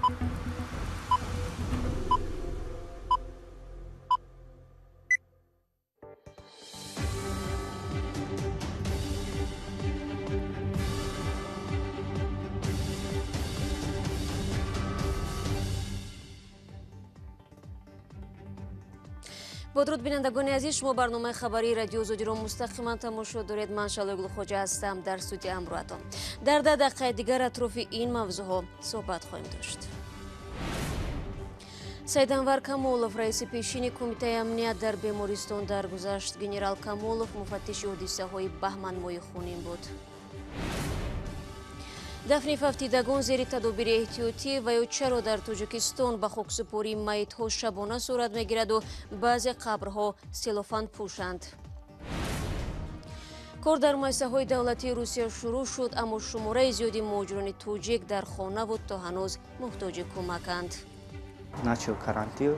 Бо дуруд бинандагони азиз, шумо барномаи хабарии радио Озодиро мустақиман тамошо доред. Ман Шалои Гулхоҷа ҳастам дар студия ҳамроҳатон. Дар 10 дақиқаи дигар атрофи ин мавзӯъҳо суҳбат хоҳем дошт. Саид Анвар Камолов, раиси пешини кумитаи амният, дар бемористон даргузашт. Генерал Камолов муфаттиши ҳодисаҳои баҳманмоҳи хунин буд. Дафни фавтидагон зери тадобири эҳтиётӣ ва ё чаро дар Тоҷикистон ба хоксупории майитҳо шабона сурат мегираду баъзе қабрҳо селофан пӯшанд. Кор дар муассисаҳои давлатии Русия шурӯъ шуд, аммо шумораи зиёди муҳоҷирони тоҷик дар хонаву то ҳанӯз муҳтоҷи кӯмаканд. Начал карантин.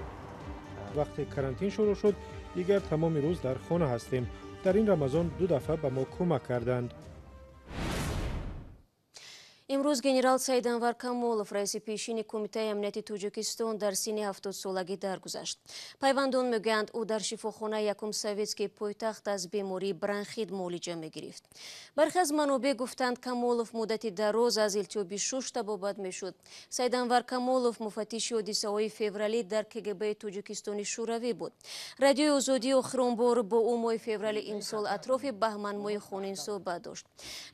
Вақте карантин шурӯъ шуд, дигар тамоми рӯз дар хона ҳастем. Дар ин Рамазон ду дафъа ба мо кӯмак карданд. Имрӯз генерал Саид Анвар Камолов, раиси пешини кумитаи амнияти Тоҷикистон, дар синни 70-солагӣ даргузашт. Пайвандон мегӯянд, ӯ дар шифохонаи якум советский пойтахт аз бемории бронхит муолиҷа мегирифт. Бархе аз манобеъ гуфтанд, Камолов муддати дароз аз илтиҳоби шуш табобат мешуд. Саид Анвар Камолов муфаттиши ҳодисаҳои февралӣ дар КГБ Тоҷикистони Шӯравӣ буд. Радиои Озодӣ охирон бор бо ӯ моҳи феврали имсол атрофи баҳманмоҳи хунин суҳбат дошт.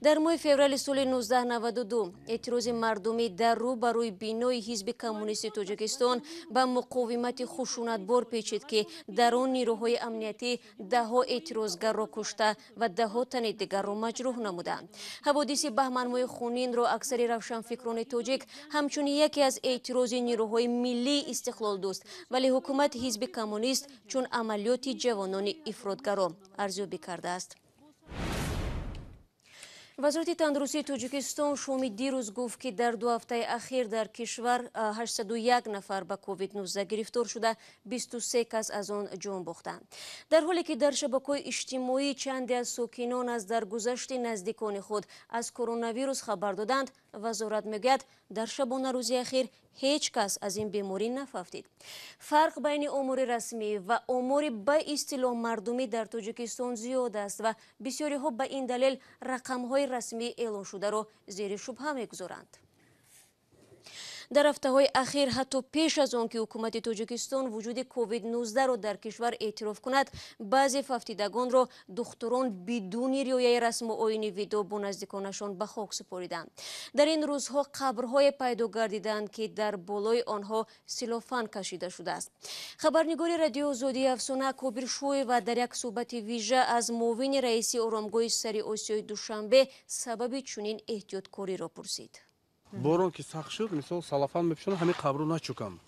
Дар моҳи феврали соли 1992 эътирози мардумӣ дар рӯ ба рӯи бинои Ҳизби Коммунисти Тоҷикистон ба муқовимати хушунатбор печид, ки дар он нирӯҳои амниятӣ даҳҳо эътирозгарро кушта ва даҳҳо тани дигарро маҷрӯҳ намуданд. Ҳаводиси баҳманмоҳи хунинро аксари равшанфикрони тоҷик ҳамчун яке аз эътирози нирӯҳои миллии истиқлолдӯст, вале ҳукумати Ҳизби Коммунист чун амалиёти ҷавонони ифротгаро арзёбӣ кардааст. Вазорати тандурустии Тоҷикистон шоми дирӯз гуфт, ки дар 2 ҳафтаи ахир дар кишвар 801 нафар ба COVID-19 гирифтор шуда, 23 кас аз он ҷон бохтанд. Дар ҳоле ки дар шабакаҳои иҷтимоӣ чанде аз сокинон аз даргузашти наздикони худ аз коронавирус хабар доданд, вазорат мегӯяд, дар шабонарӯзи ахир ҳеҷ кас аз ин беморӣ нафавтид. Фарқ байни омори расмӣ ва омори ба истилоҳ мардумӣ дар Тоҷикистон зиёд аст ва бисёриҳо ба ин далел рақамҳои расмӣ эълоншударо зери шубҳа мегузоранд. Дар ҳафтаҳои ахир, ҳатто пеш аз он ки ҳукумати Тоҷикистон вуҷуди COVID-19-ро дар кишвар эътироф кунад, баъзе фавтидагонро духтурон бидуни риояи расму оини видоъ бо наздиконашон ба хок супориданд. Дар ин рӯзҳо қабрҳое пайдо гардиданд, ки дар болои онҳо силофан кашида шудааст. Хабарнигори радиои Озодии Афсона Кобиршоева дар як суҳбати вижа аз муовини раиси оромгоҳи сари Осиёи Душанбе сабаби чунин эҳтиёткориро пурсид. Борон ки сахт шуд, мисол салафан мепӯшонам, ҳамин қабру начукам,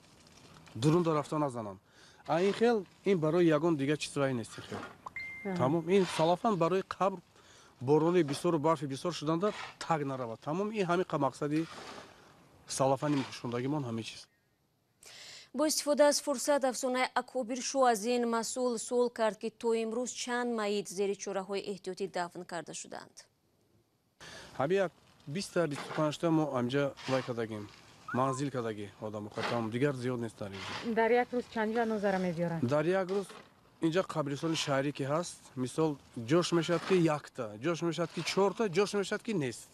дурун рафта назанам. А ин хел ин барои ягон дигар чизрае нест. Хел тамом, ин салафан барои қабр борони бисёру барфи бисёр шуданда таг наравад. Тамом, ин ҳамин мақсади салафани мепӯшондагимон ҳамин чиз. Бо истифода аз фурсат Афсонаи Акобиршо аз ин масъул суол кард, ки то имрӯз чанд майит зери чораҳои эҳтиётӣ дафн карда шуданд. Ҳамин як 20-та 25-та мо ҳамҷа вай кардагим, манзил кардаги одамо, тамом, дигар зиёд нест дар инҷо. Дар як рӯз чанд ҷанозаро мебиёранд? Дар як рӯз инҷа қабристони шаҳрӣ ки ҳаст, мисол ҷош мешавад ки якта, ҷош мешавад ки чорта, ҷош мешавад ки нест.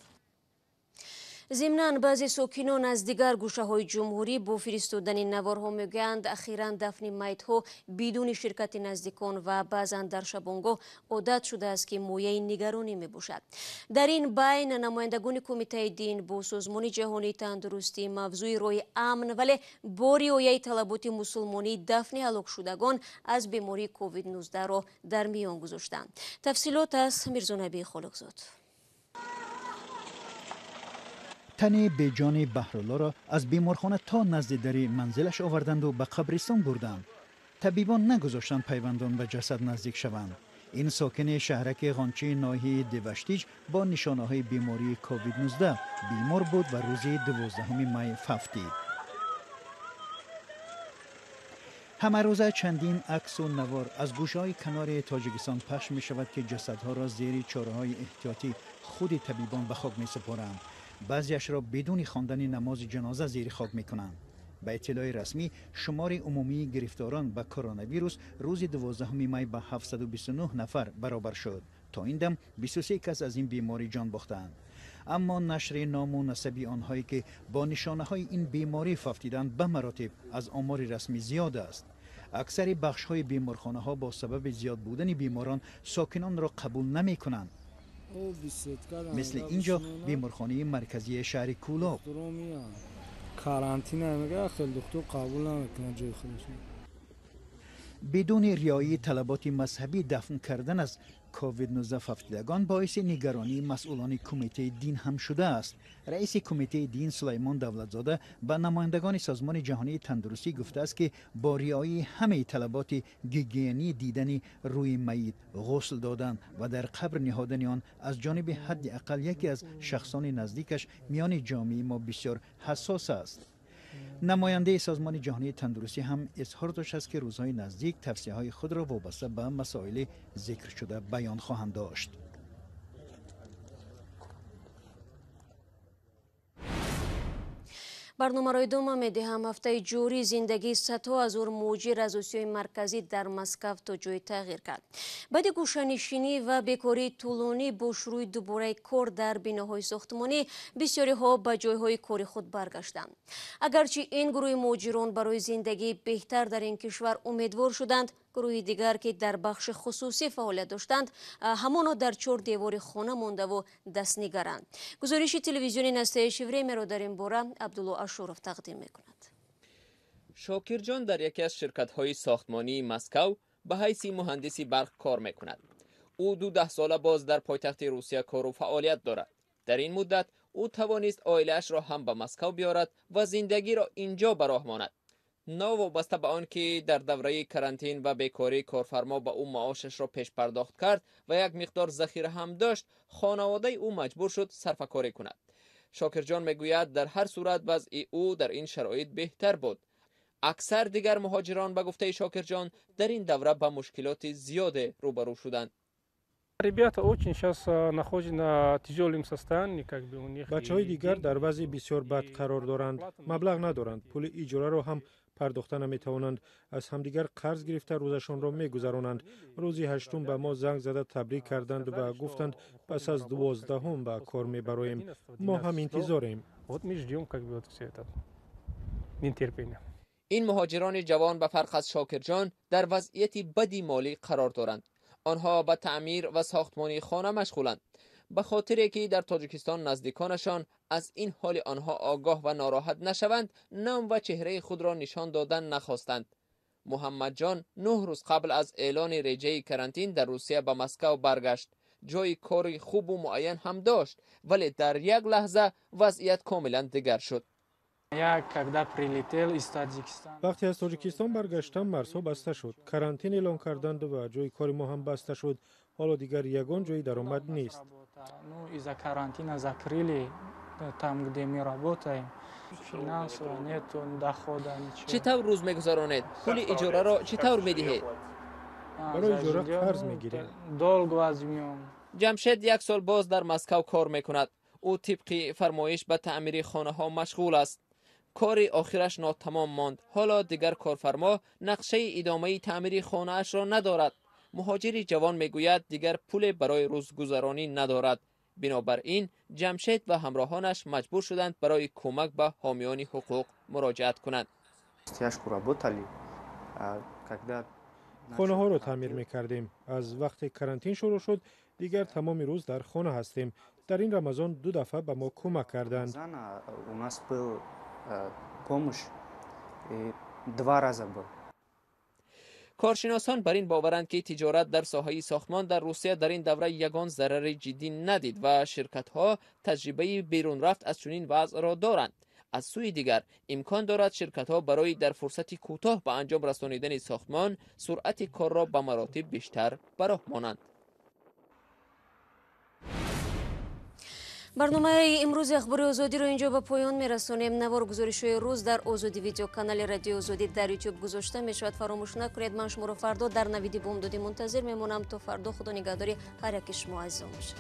Зимнан баъзе сокинон аз дигар гӯшаҳои ҷумҳурӣ бо фиристодани наворҳо мегӯянд, ахиран дафни майитҳо бидуни ширкати наздикон ва баъзан дар шабонгоҳ одат шудааст, ки мояи нигаронӣ мебошад. Дар ин байн намояндагони кумитаи дин бо Созмони ҷаҳонии тандурустӣ мавзӯи роҳи амн, вале бо риояи талаботи мусулмонии дафни ҳалокшудагон аз бемории COVID-19-ро дар миён гузоштанд. Тафсилот аз Мирзонабии Холиқзод. Тани беҷони Баҳруллоро аз беморхона то назди дари манзилаш оварданду ба қабристон бурданд. Табибон нагузоштанд пайвандон ба ҷасад наздик шаванд. Ин сокини шаҳраки Ғончии ноҳияи Деваштич бо нишонаҳои бемории COVID-19 бемор буд ва рӯзи 12 май фавтид. Ҳамарӯза чандин аксу навор аз гӯшаҳои канори Тоҷикистон пахш мешавад, ки ҷасадҳоро зери чораҳои эҳтиётӣ худи табибон ба хок месупоранд. Баъзеашро бидуни хондани намози ҷаноза зери хок мекунанд. Ба иттилои расмӣ, шумори умумии гирифторон ба коронавирус рӯзи 12 май ба 729 нафар баробар шуд. То ин дам 23 кас аз ин беморӣ ҷон бохтаанд. Аммо нашри ному насаби онҳое ки бо нишонаҳои ин беморӣ фавтиданд, ба маротиб аз омори расмӣ зиёд аст. Аксари бахшҳои беморхонаҳо бо сабаби зиёд будани беморон сокинонро қабул намекунанд. Мисли ин ҷо беморхонаи марказии шаҳри Кӯлоб. Карантин мега, хеле духтур қабул намекунад ҷои худашон. Бидуни риояи талаботи мазҳабӣ дафн кардан аз ковид-19 фавтидагон боиси нигаронии масъулони кумитаи дин ҳам шудааст. Раиси кумитаи дин Сулаймон Давлатзода ба намояндагони Созмони ҷаҳонии тандурустӣ гуфтааст, ки бо риояи ҳамаи талаботи гигиенӣ дидани рӯи майит, ғусл додан ва дар қабр ниҳодани он аз ҷониби ҳадди ақал яке аз шахсони наздикаш миёни ҷомеаи мо бисёр ҳассос аст. Намояндаи Созмони ҷаҳонии тандурустӣ ҳам изҳор доштааст, ки рӯзҳои наздик тавсияҳои худро вобаста ба масоили зикршуда баён хоҳанд дошт. Барномаро идома медиҳам. Ҳафтаи ҷорӣ зиндагии садҳо ҳазор муҳоҷир аз Осиёи Марказӣ дар Москав то ҷои тағйир кард. Баъди гӯшанишинӣ ва бекории тӯлонӣ бо шурӯи дубораи кор дар биноҳои сохтмонӣ бисёриҳо ба ҷойҳои кори худ баргаштанд. Агарчи ин гурӯҳи муҳоҷирон барои зиндагии беҳтар дар ин кишвар умедвор шуданд, гурӯҳи дигар, ки дар бахши хусусӣ фаъолият доштанд, ҳамоно дар чор девори хона мондаву дастнигаранд. Гузориши телевизиони Настоящее времяро дар ин бора Абдулло Ашуров тақдим мекунад. Шокирҷон дар яке аз ширкатҳои сохтмонии Москав ба ҳайси муҳандиси барқ кор мекунад. Ӯ 12 сола боз дар пойтахти Русия кору фаъолият дорад. Дар ин муддат ӯ тавонист оилаашро ҳам ба Москав биёрад ва зиндагиро инҷо ба роҳ монад. Новобаста ба он ки дар давраи карантин ва бекорӣ корфармо ба ӯ маошашро пешпардохт кард ва як миқдор захира ҳам дошт, хонаводаи ӯ маҷбур шуд сарфакорӣ кунад. Шокирҷон мегӯяд, дар ҳар сурат вазъи ӯ дар ин шароит беҳтар буд. Аксар дигар муҳоҷирон, ба гуфтаи Шокирҷон, дар ин давра ба мушкилоти зиёде рӯбарӯ шуданд. Ребята очень сейчас находятся на тяжелом состоянии, как бы у них. Бачаҳои дигар дар вазъи бисёр бад қарор доранд, маблағ надоранд, пули иҷораро ҳам пардохта наметавонанд, аз ҳамдигар қарз гирифта рӯзашонро мегузаронанд. Рӯзи 8 ба мо занг зада табрик карданд ва гуфтанд, пас аз 12 ба кор мебароем. Мо ҳам интизорем. Вот мы ждем, как бы вот все это нетерпение. Ин муҳоҷирони ҷавон ба фарқ аз Шокирҷон дар вазъияти бади молӣ қарор доранд. Онҳо ба таъмир ва сохтмони хона машғуланд. Ба хотире ки дар Тоҷикистон наздиконашон аз ин ҳоли онҳо огоҳ ва нороҳат нашаванд, ном ва чеҳраи худро нишон додан нахостанд. Муҳаммадҷон 9 рӯз қабл аз эълони реҷаи карантин дар Русия ба Москав баргашт. Ҷои кори хубу муайян ҳам дошт, вале дар як лаҳза вазъият комилан дигар шуд. Вақте аз Тоҷикистон баргаштам, марзҳо баста шуд, карантин эълон карданд ва ҷои кори мо ҳам баста шуд. Ҳоло дигар ягон ҷои даромад нест. Ну, из-за карантина закрыли там, где мы работаем. Финансово нету дохода, ничего. Чӣ тавр рӯз мегузаронед? Пули иҷораро чӣ тавр медиҳед? Барои иҷора қарз мегирем. Долг возьмем. Ҷамшед 1 сол боз дар Москав кор мекунад. Ӯ тибқи фармоиш ба таъмири хонаҳо машғул аст. Кори охираш нотамом монд. Ҳоло дигар корфармо нақшаи идомаи таъмири хонаашро надорад. Муҳоҷири ҷавон мегӯяд, дигар пуле барои рӯзгузаронӣ надорад. Бинобар ин Ҷамшед ва ҳамроҳонаш маҷбур шуданд барои кӯмак ба ҳомиёни ҳуқуқ муроҷиат кунанд. Хонаҳоро таъмир мекардем. Аз вақте карантин шурӯъ шуд, дигар тамоми рӯз дар хона ҳастем. Дар ин Рамазон 2 дафъа ба мо кӯмак карданд. У нас был помощь 2 раза был. Коршиносон бар ин боваранд, ки тиҷорат дар соҳаи сохтмон дар Русия дар ин давра ягон зарари ҷиддӣ надид ва ширкатҳо таҷрибаи берунрафт аз чунин вазъро доранд. Аз сӯи дигар, имкон дорад ширкатҳо барои дар фурсати кӯтоҳ ба анҷом расонидани сохтмон суръати корро ба маротиб бештар ба роҳ монанд. Барномаи имрӯзи Ахбори Озодиро инҷо ба поён мерасонем. Навор гузоришҳои рӯз дар Озодӣ видеоканали Радиои Озодӣ дар Ютуб гузошта мешавад. Фаромӯш накунед, ман шуморо фардо дар навиди бомдодӣ мунтазир мемонам. То фардо Худо нигаҳдори ҳар яки шумо азизон бошад.